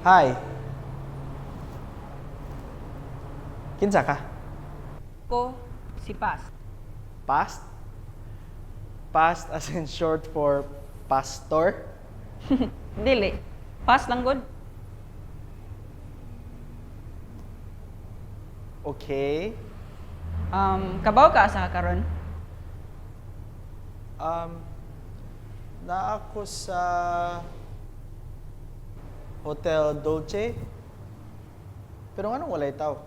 Hi. Kinsa ka? Ko si Past. Past? Past as in short for pastor? Dili. Past lang gud. Okay. Kabaw ka asa ka karon? Na ako sa Hotel Dolce. Pero anong walay tao?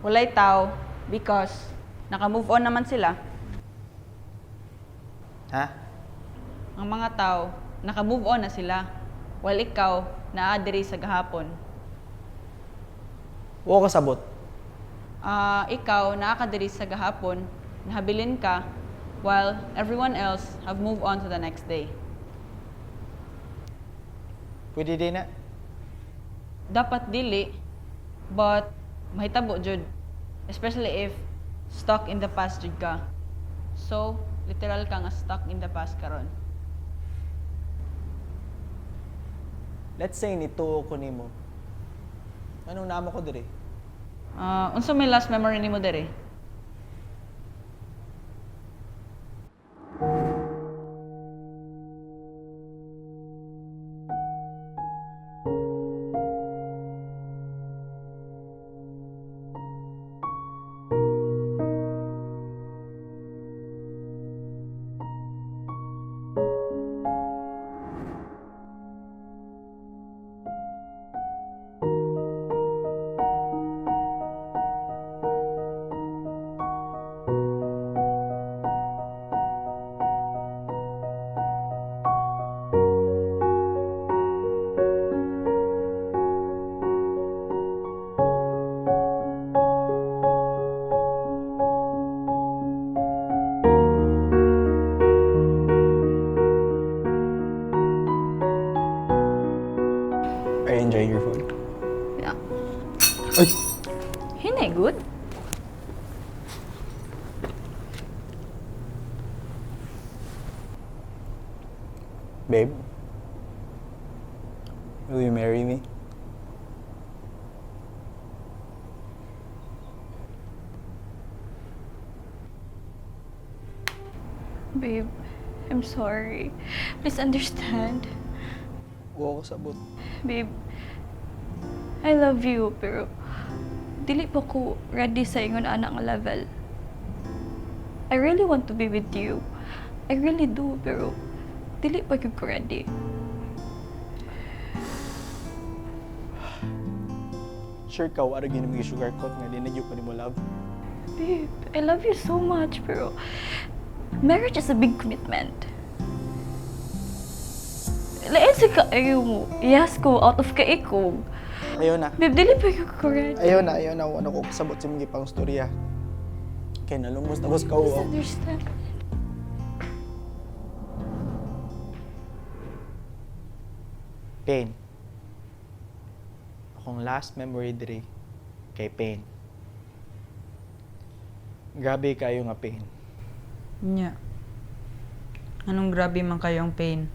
Walay tao because naka-move on naman sila. Ha? Ang mga tao, naka-move on na sila. While ikaw, naa diri sa gahapon. Wa ko sabot. Ah, ikaw, naa ka diri sa gahapon, nahabilin ka, while everyone else have moved on to the next day. Pwede din na. Dapat dili, but mahitabo jud. Especially if stuck in the past jud ka. So, literal ka nga stuck in the past karon. Let's say nituo ko nimo. Anong namo ko diri? Ah, unsa may last memory nimo diri? Are you enjoying your food? Yeah. Ay! Hinay good. Babe? Will you marry me? Babe, I'm sorry. Please understand. Wa ko sabot. Babe, I love you, pero dili pa ko ready sa ingon ana nga level. I really want to be with you. I really do, pero dili pa gyud ko ready. Sure ka, wala gyud mo sugarcoat nga di na gyud ko nimo love. Babe, I love you so much, pero marriage is a big commitment. Lain sa kaayo mo. Yes ko, out of kaikog. Ayaw na. Babe, dili pa gyud ko ready. Ayaw na, ayaw na. Wala ko kasabot sa mga pang storya. Kaya nalumos na boss ka. Please Oh. understand. Pain. Akong last memory diri kay pain. Grabe kayo nga pain. Nya. Anong grabe man kayo ang pain?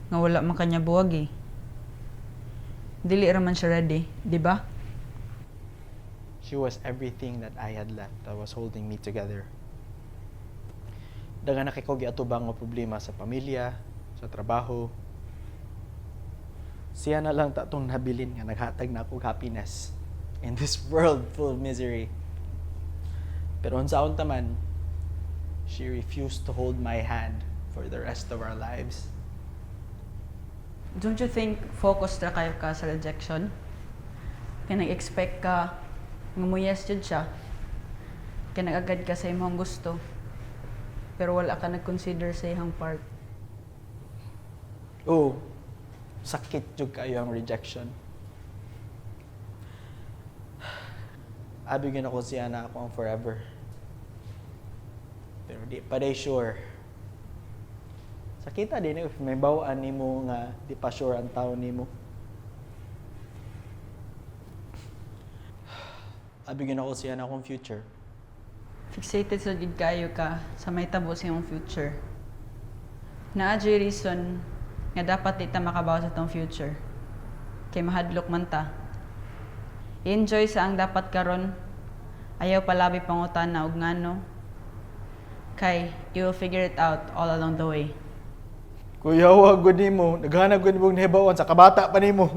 Nga wala man kanya buwag eh. Dili ra man siya ready, di ba? She was everything that I had left that was holding me together. Daga na kay ko giatubang nga problema sa pamilya, sa trabaho. Siya na lang tatong nabilin nga naghatag na ako og happiness in this world full of misery. Pero unsaon ta man, she refused to hold my hand for the rest of our lives. Don't you think focus ra kayo ka sa rejection? Kaya nag-expect ka nga mo yes jud siya. Kaya nag-agad ka sa imong gusto. Pero wala ka nag-consider sa iyang part. Oh, sakit jud kayo ang rejection. Abi gyud ako siya na ako ang forever. Pero di pa day sure. Sakita din if may bawaan nimo nga di pa sure ang tao nimo. Abi gyud ako siya na akong future. Fixated sa gid kayo ka sa may tabo sa imong future. Naa jud reason nga dapat di ta makabaw sa tong future. Kay mahadlok man ta. I-enjoy sa ang dapat karon. Ayaw palabi pangutana og ngano. Kay you will figure it out all along the way. Kuya, wag gud nimo. Naghanap gud nimo nahibawan sa kabata pa nimo.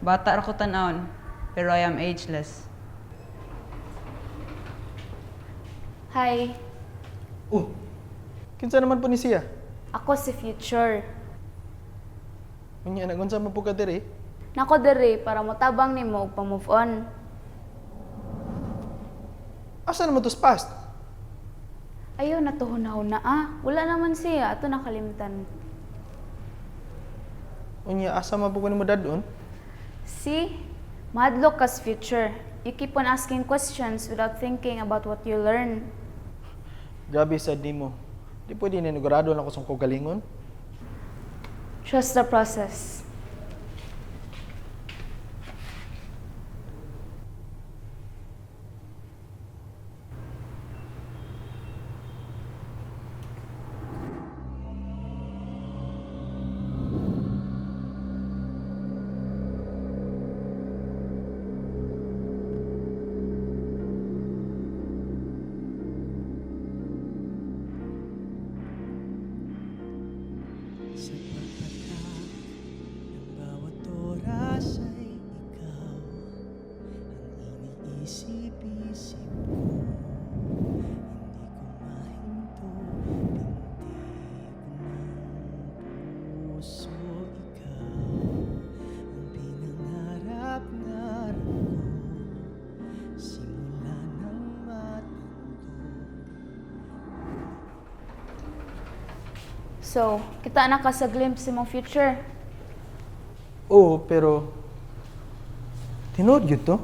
Bata ra ko tan-awon, pero I am ageless. Hi, Oh, kinsa naman po ni siya? ako si Future. Unya, nagunsa man po ka diri? Nako diri para motabang nimo og pa-move on. Asa naman to sa past? Ayaw na to na ah. Wala naman siya, ato nakalimtan. Unya, asa man po ko nimo dadon? See? Madlock kas future. You keep on asking questions without thinking about what you learn. Grabe sad nimo. Di pwede ninigurado lang ko sa kong galingon. Trust the process. Sa pagpatak ng bawat oras ay ikaw ang iniisip-isip ko. Hindi ko mahinto, pintig ng puso, ikaw ang pinangarap-ngarap ko simula ng matanto. So, kita na ka sa glimpse imong future. Oo, pero tinuod gyud to.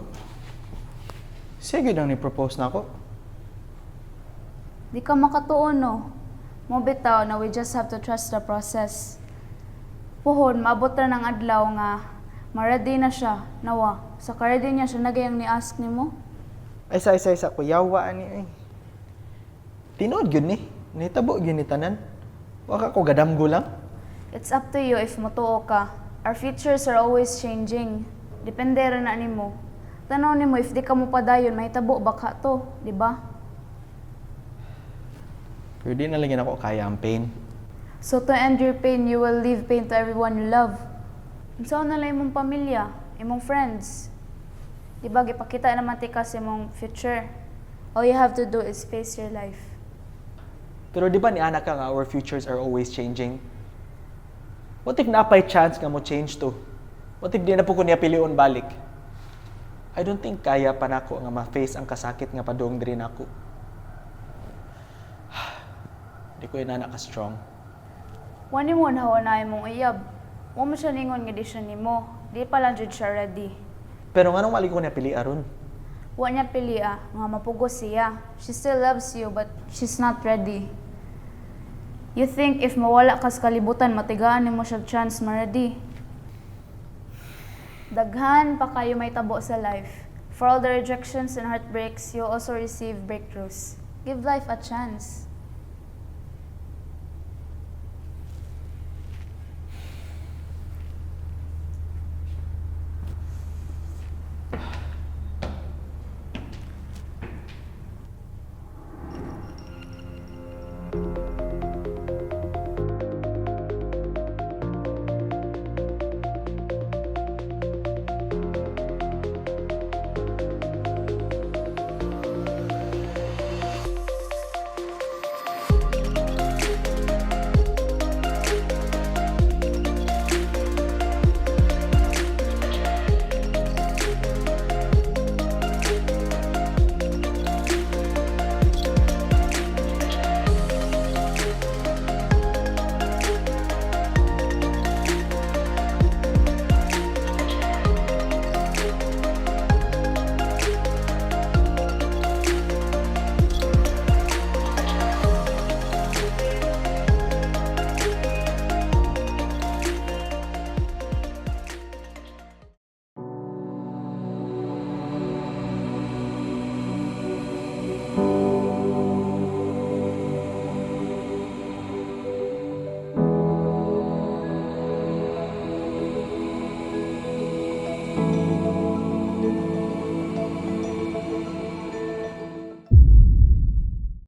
Siya gyud ang ni-propose na ako. Di ka makatuon no. Mo bitaw na we just have to trust the process. Puhon, maabot ra ng adlaw nga ma-ready na siya, nawa. Sa ka-ready niya siya nagayang ni-ask nimo. Ay, sa isa isa kuyawa ani ay. Tinuod gyud ni. Nitabo gyud ni tanan. Wa ka ko gadamgo lang. It's up to you if motuo ka. Our futures are always changing. Depende ra na nimo. Tanaw nimo if di ka mo padayon, mahitabo ba ka to, di ba? Pero di na lang yun ako kaya ang pain. So to end your pain, you will leave pain to everyone you love. Unsaon na lang imong pamilya, imong friends. Di ba gipakita naman tika sa imong future. All you have to do is face your life. Pero di ba ni anak ka nga our futures are always changing? What if napay chance nga mo change to? What if di na po ko niya pilion balik? I don't think kaya pa nako nga ma-face ang kasakit nga padung diri nako. Di ko inana ka strong. Wani mo na na imong iyab. Wa mo siya ningon nga di siya nimo. Di pa lang jud siya ready. Pero nganong wali ko niya pili aron? Wa niya pili ah, nga mapugos siya. She still loves you but she's not ready. You think if mawala ka sa kalibutan, matigaan nimo siya chance ma-ready. Daghan pa kayo may tabo sa life. For all the rejections and heartbreaks, you'll also receive breakthroughs. Give life a chance.